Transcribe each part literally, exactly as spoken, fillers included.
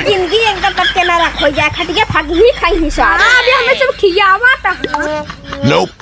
जिंदगी एकदम कब के नरक होइ जाए, खटिया फाटी ही खाई ही सारे। हाँ, अभी हमें सब खियावा था। Nope।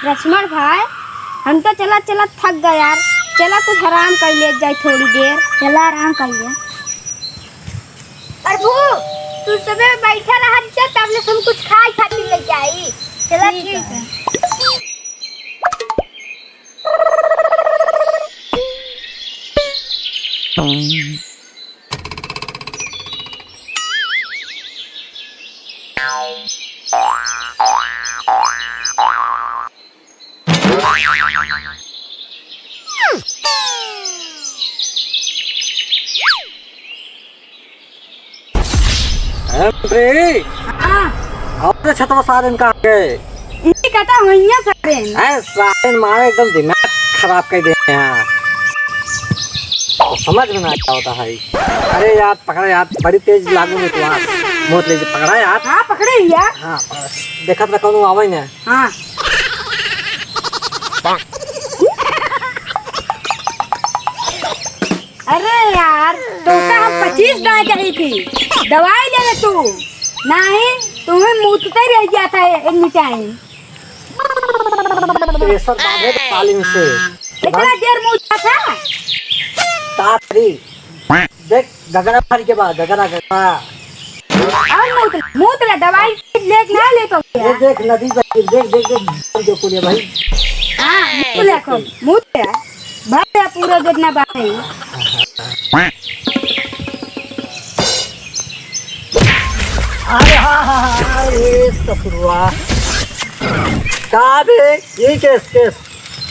लक्ष्मण भाई, हम तो चलत चलत थक गए यार, चला कुछ आराम कर ले जाए थोड़ी देर। चला आराम कर ले। प्रभु, तू सबे बैठा रहा, तब ले हम कुछ खाए खातिर लेके आई। चला ठीक है। अरे, हाँ। और छतवा सारेन कहाँ गए? इनकी कथा हुई है सारेन। हैं, सारेन मारे एकदम दिमाग खराब कर दे हैं। समझ में ना आता है। अरे यार, पकड़ा यार, बड़ी तेज लागू में तो आज। मौत ले पकड़ा यार। हाँ, पकड़े यार। हाँ, पकड़ा। देखत रह, कौनो आवे ना। हाँ। अरे यार, तोका हम पच्चीस दाएं कही थी, दवाई ले ले तू। नहीं, तुम्हें मूतते रह जाता है any time। प्रेशर बाबे के तालीम से। इतना देर मूता था? तारी। देख, गगरा भर के बा, गगरा, गगरा। और मूत, मूत ले, दवाई लेके ना ले तो ये गया। देख, नदी बही, देख, देख, देख, देख, कुलिया भाई। हाँ, मूत ले, खूब, मूत ले। भर ले पूरा जितना बाकी। अरे हाँ, हाँ, हाँ, हाँ, ये ससुरवा। का बे? ये केस, केस?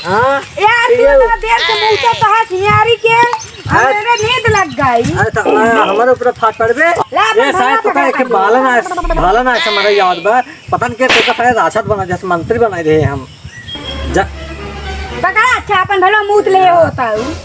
हाँ? यार, तू ये इतना देर से मूछत हस हियारी के, हाँ? हमरे नींद लग गई। अरे तो, हाँ, हमारे ऊपर फाट पड़बे। ला, अपन ये सारे भला तो का पकड़ एक के। भाला ना, भाला ना ऐसा मरे याद बा। पता नहीं के तो का सारे राक्षस बना, जैसे मंत्री बनाए रहे हम। जा। पकड़ा, अच्छा, अपन भला मूत ले होता हूँ।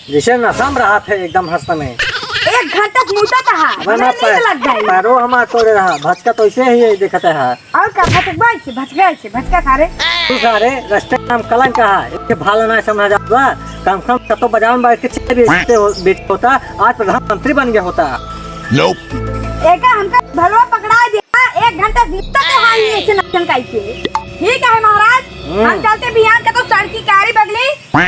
जैसे नशा में रहा थे एकदम हस्त में। एक घंटा से मूतत रहा, अबे हमरे ना नींद पै-, लग गई। पैरो हमार तोड़े रहा, भचका तो ऐसे ही है, देखते है। और का भचकबा ऐसे, भचका ऐसे, भचका सारे। तू सारे, रस्ते नाम कलंक है, एक भाला ना समझा जात बा, कम से कम कतो बाजार में बैठ के चाय बेचते हो, बेच होता, आज प्रधानमंत्री बन गया होता। एका हमका भलवा पकड़ा दिया, एक घंटा से मूतत रहा, ये ऐसे नचन काई के। ठीक है महाराज, हम्म। हम चलते बिहान के तो सड़की कारी बगली,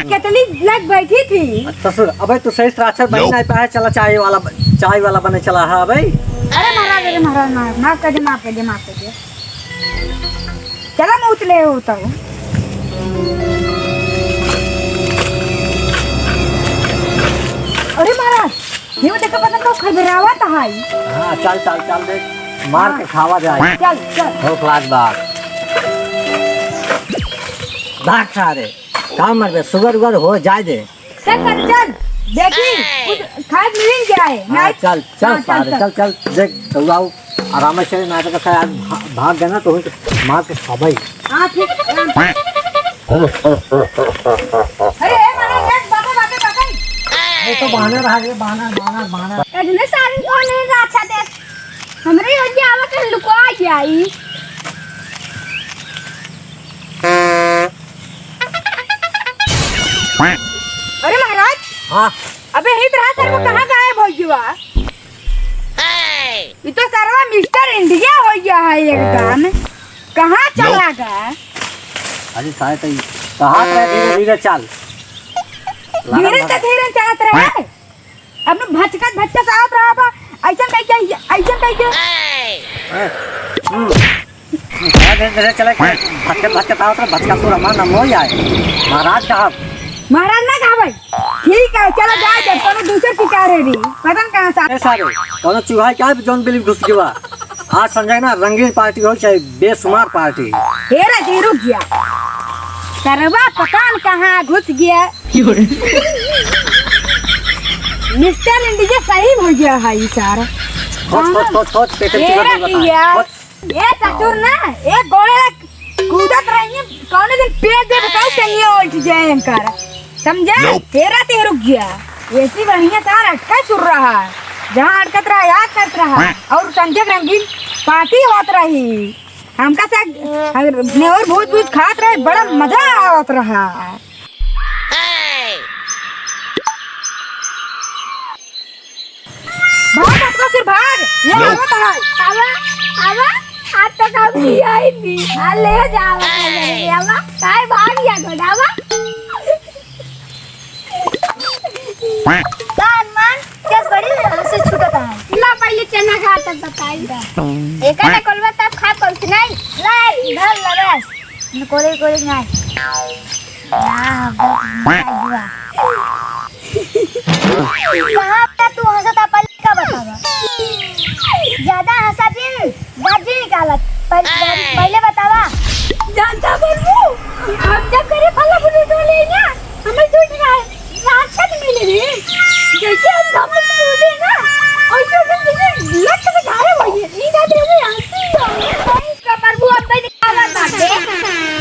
केतली लग बैठी थी। ससुर, अबे तू सही से राक्षस बन नहीं पाए, चला चाय वाला, चाय वाला बने चला है अबे। अरे महाराज, अरे महाराज, माफ, माफ कर दे, माफ कर दे, माफ कर दे। चला मूत ले हो तो। अरे महाराज, ये वो देखा पता तो खबरावा तो है। हाँ, चल, चल, चल दे, मार के खावा जाए। चल, चल। भूख लाग बा। भाग सारे। का मरबे, सुगर उगर हो जाए दे। चल, चल, चल। देखी, कुछ खाए मिल जाए। हाँ, नहीं? चल, चल हाँ, चल, सारे, चल। चल, चल। देख, तू आओ, आराम से ना तो कसा यार भा-, भाग गए ना तो उनको मार के खाबई। हाँ, ठीक, आराम से। अरे, ए, मारा, देख, बाबा, बाबा, बाबा। ये तो बानर आ गए, बानर, बानर, बानर। इतने सारे कौन है, अच्छा देख। हमरे हो जावा के लुका जाई। अरे महाराज, हाँ। अबे हित रहा सर, वो कहाँ गायब हो गया? ये तो सरवा मिस्टर इंडिया हो गया है एकदम। कहाँ चला गया? अरे सारे तो कहाँ पे धीरे धीरे चल। धीरे से धीरे चलत रहे। अपने भचकत भचकत आवत रहा बा, ऐसन कह के, ऐसन कह के। ए, हम्म। अरे, धीरे, धीरे चले, भचकत भचकत आवत रहा, भचका सुर हमार नाम हो जाए। महाराज कहा? महाराज ना कहा भाई। ठीक है, चलो जाए दे, कोनो दूसरे शिकार है री। पता न कहाँ से। ए सारे, कोनो चूहा क्या जौन बिल घुस गया? आज समझे ना, रंगीन पार्टी हो चाहे बेसुमार पार्टी। हे राजी, रुक गया। सरवा पता न कहाँ घुस गया। मिस्टर इंडिया सही हो गया है ये सारा। खोज, खोज, खोज, खोज, पेटे तेरा चिकन बताए। किया। खोज। ये ससुर ना, एक गोड़े कूदत रही, कौने दिन पेट दे बताओ, चलिए उठ जाए इनकार। समझा? Nope। तेरा ते रुक गया। ऐसी बढ़िया सार अटका सुर रहा। जहाँ अटकत रहा, याद करत रहा। और संजय रंगीन पार्टी होत रही। हमका से, ने और भूत भूत खात रहे, बड़ा मजा आवत रहा। भाग, अपना सिर भाग। ये लो। आवत है। आवा, आवा, आज तो काम किया ही नहीं। आ, ले जावा, ले आवा। काय भाग गया तो जावा। का हनुमान, केस बड़ी हंसी छूटत है। ला, पहले चना खा, तब बताई। एका ना कोलवा तब खा, कौन सी नहीं? लाई, धर ला बस। कोले, कोले नहीं। वाह, बहुत मजा आया। कहाँ पे तू हंसता, पहले का बतावा? ज्यादा हंसा जिन, बात जी निकालत। पहले, पहले बतावा। जानता बोलबू, हम जब करे फला फूल टोले ना, हमें झूठ रहा है, राक्षस मिले रे। जैसे हम गमले से टोले ना, और तो हम तुझे लट से घायल हो गए। नहीं जाते हुए हंसी हो। प्रभु, अब भाई दिखावा बाटे।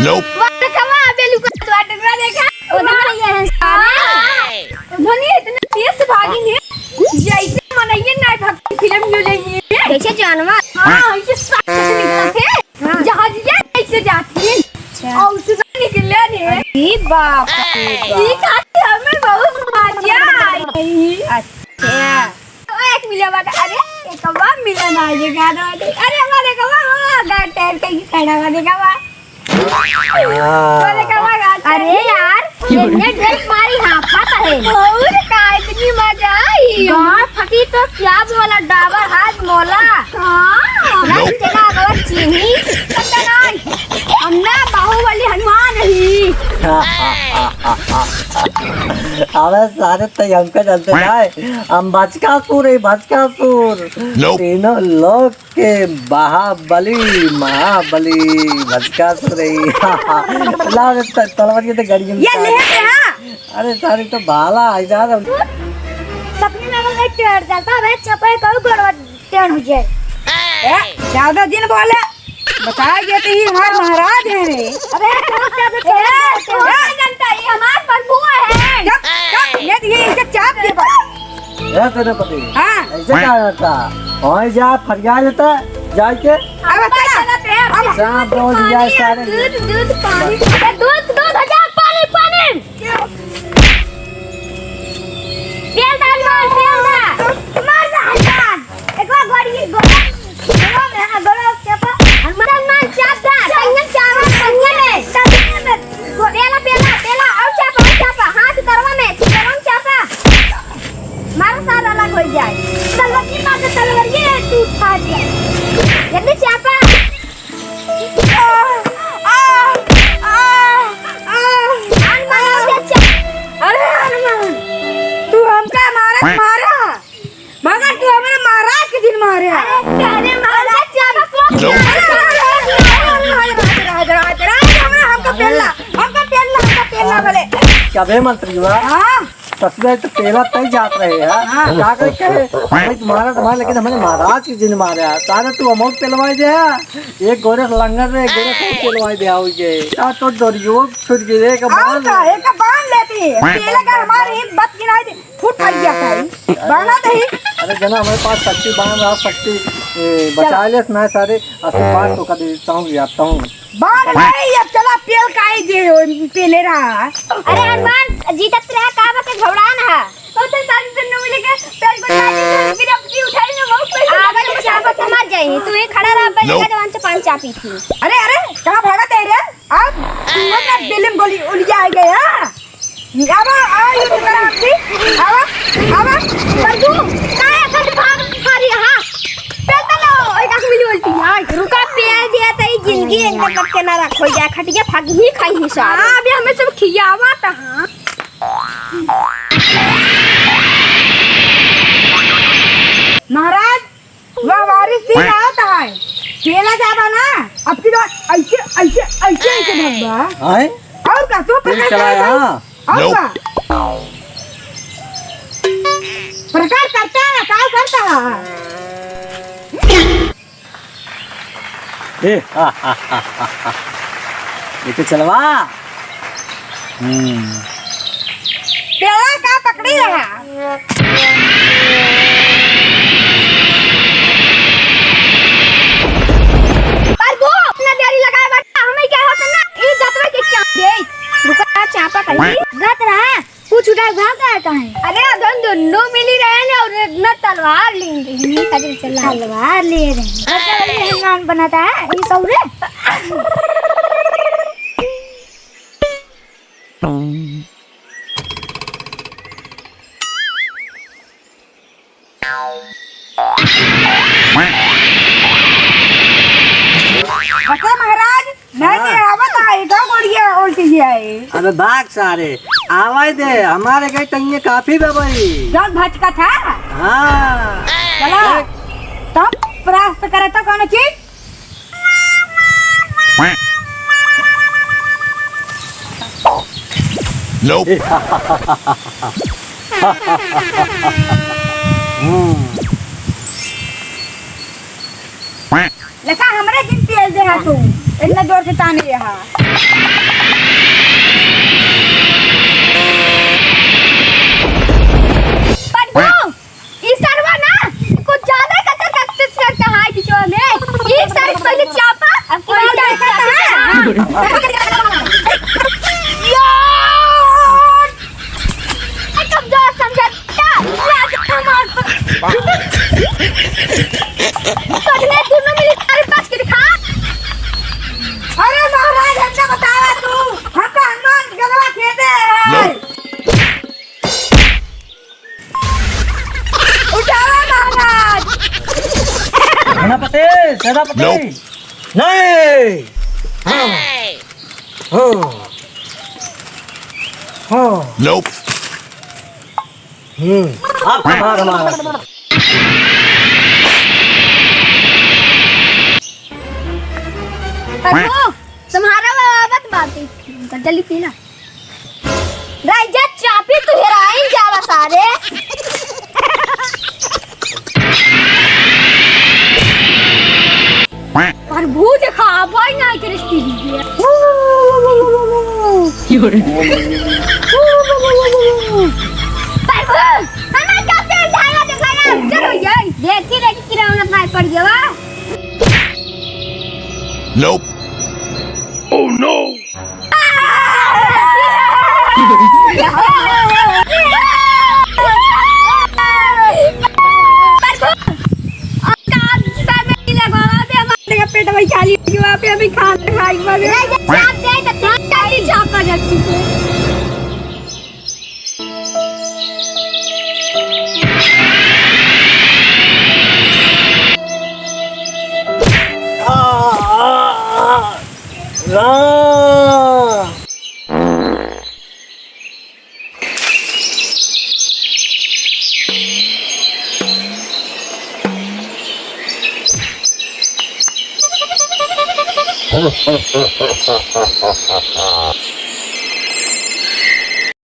Nope। वो देखवा, अबे लुका तो टकरा देखा। ओ ना, ये है सारे। उन्होंने इतना तेज से भागी ने, जैसे मनइये ना भक्ति फिल्म जो लेंगे। जैसे जानवर। हाँ, ये सब कुछ निकला थे। हाँ। जहाजिया कैसे जाती है? अच्छा। और उसमें निकले ने। अरे बाप रे बाप। ये खाते हमें बहुत मजा आई। अच्छा। ओ, एक मिला बाटे। अरे, एकवा मिला ना, ये गाना बाटे। अरे, हमारे एकवा, हाँ, गा-, टहल के ही खड़ा हुआ, देखा हुआ। अरे, एकवा गा-, अरे यार, इतने ढेर मारी हाफत है। और का, इतनी मजा आई। गाँव फटी तो क्या बोला, डाबर हाथ मोला। हाँ। रंग चला गवा चीनी, चंदनाई। हम ना बाहुबली हनुमान ही। अबे सारे, तै हमका जानते ना है। हम बचकासुर है, बचकासुर। Nope। तीनों लोग के बाहुबली, महाबली, बचकासुर है। ला रे, त-, तलवार के तो गड़ी में ये ले है, हाँ। अरे सारे तो भाला है यार। सपने में अगर मैं टेढ़ जाता, मैं चपे करूँ, गड़बड़ टेढ़ हो जाए। ए, ज्यादा जिन बोले, बता गए तो ये हमार महाराज है रे। अबे, तू क्या बोलते हो? ए, तू क्या जानता है? ये हमार प्रभु है। चुप, चुप, ये, ये इसे चाप दे बस। ए, सेनापति, हाँ। ऐसे क्या करता? वहीं जा, फरिया लेता, जाके। अब चला, चला, चला, अब। चाप दो, पानी, जाए सारे। दूध, दूध, पानी। अबे, दूध, दूध, हटा, पानी, पानी। तेल डाल, मार, तेल डाल। मार डाल, डाल। एक बार गोड़ी, गोड़ा, गोड़ा में, हाँ, गोड़ा चापा। हनुमान, हनुमान चाप डाल। संगे चावल, संगे में। संगे में। पेला, पेला, पेला, और चापा, और चापा। हाँ, चितरवा में, चितरवा में चापा। मारो, सारा अलग हो जाए। तलवार की मार, तलवार ये टूट फाट जाए। जल्दी चापा। अरे हनुमान, तू हमका मारा, मारा, मगर तू हमारे महाराज के दिन मारे। अरे, अरे महाराज, क्या बकवास कर रहे हो? अरे, अरे, अरे, अरे, अरे, अरे, अरे, हमका पेलना, हमका पेलना, हमका पेलना भले। कबे मंत्री हुआ? हाँ। ससुरा तो पेला तई जात रहे हैं। हाँ। का करे कहे? हमें तुम्हारा, तुम्हारा, लेकिन हमारे महाराज के जिन मारे हैं। सारे तू अमौत पेलवाई दे। एक गोरे से लंगर रे, एक गोरे से पेलवाई दे आओ ये। का तो दरियो छूट गए रे, का और बांध का, ले। एक बांध लेती है। पेला का हमारे एक बात की नहीं थी। फूट फट गया था ये। बांधा तो ही। अरे जना, हमारे पास शक्ति बांध रहा, शक्ति, ए, चल। बचा ले, मैं सारे आशीर्वाद तो कभी देता हूँ, जाता हूँ। बांध नहीं, अब चला पेल काई दे हो, पेले रहा। अरे हनुमान, जीतत रहा, का बा के घबरा ना। ओ तो सारी दुनिया मिले के पेल को काई दे, फिर अपनी उठाई ना, वो पेल आवा तो चापा समझ जाई, तू ही खड़ा रहा, बस नो। का जवान से पान चापी थी। अरे, अरे, कहाँ भागत है रे? अब तुम ना बिलिम गोली उलिया आ गए, हाँ? आवा, आवा, ये तो करा आपसी। आवा, आवा। प्रभु, काहे अखन भाग फारी, हाँ? पेल तो लो, एक आँख मिली उल्टी, हाँ। रुका, पेल दिया तो ये जिंदगी एक दम के ना रखो, जा खटिया फागी ही खाई ही सारे। हाँ, अभी हमें सब खियावा तो, हाँ। महाराज, वह वारिस दिन आवत है। पेला जाबा ना, अब की तो ऐसे, ऐसे, ऐसे, ऐसे भगवा। आए? और का, तू दिल प्रकार चलाया, करता है? हाँ। और का? प्रकार करता है, का करता है? ए, हा, हा, हा, हा, हा। ये तो चलवा। हम्म। पेला का पकड़ी रहा। पर वो अपना देरी लगाए बैठा, हमें क्या होता ना, ई दतवा के चाप दे। रुका, चापा कहीं। गत रहा। कुछ उठा के भाग गया कहाँ है? अरे, अब हम दोनों मिली रहे हैं और इतना तलवार लिए रहे हैं। अरे, चला। तलवार लिए रहे हैं। बच्चा बच्चा हनुमान बनाता है, ये सौरे। बता महाराज, नहीं हाँ। के आवत आई, का गोड़िया उल्टी है। अबे भाग सारे, आवाज दे, हमारे गई तंगे काफी बबई। जौन भटका था। हाँ। चला, देख। तब प्राप्त करे तो कौन चीज? Nope। हम्म। लेका हमरे जिन तेल दे हा तू, इतना जोर से ताने रहा। प्रभु, ई सरवा ना, कुछ ज्यादा कतर कतर करता है बीचवा में। ई सर पहले चापा, अब कोई क्या करता है? यार! ए, कब जोर समझा? ना, ना, मार। पगले दोनों मिली सारे पास के दिखा। अरे महाराज, हमका बतावा तू, हमका हनुमान गलवा खेदे है। उठावा महाराज। सेनापति, सेनापति। Nope। नहीं। हाँ। हाँ। हाँ। Nope। हम्म। अब संभाल हमारा। अरे, तुम्हारा बाबा तो बात है। जल्दी पी ना। राजा चापी तू हेराइन जाला सारे। प्रभु देखा, भाई ना करे स्त्री है। प्रभु, हमें कब तक जाएगा दिखाना? चलो ये, देखी देखी किराना पाए पड़ गया। Nope। Oh no। पेट में खाली, वहाँ पे अभी खाना खाई, वहाँ पे। नहीं, जब चाप दे, तो चाप का भी चाप कर जाती है।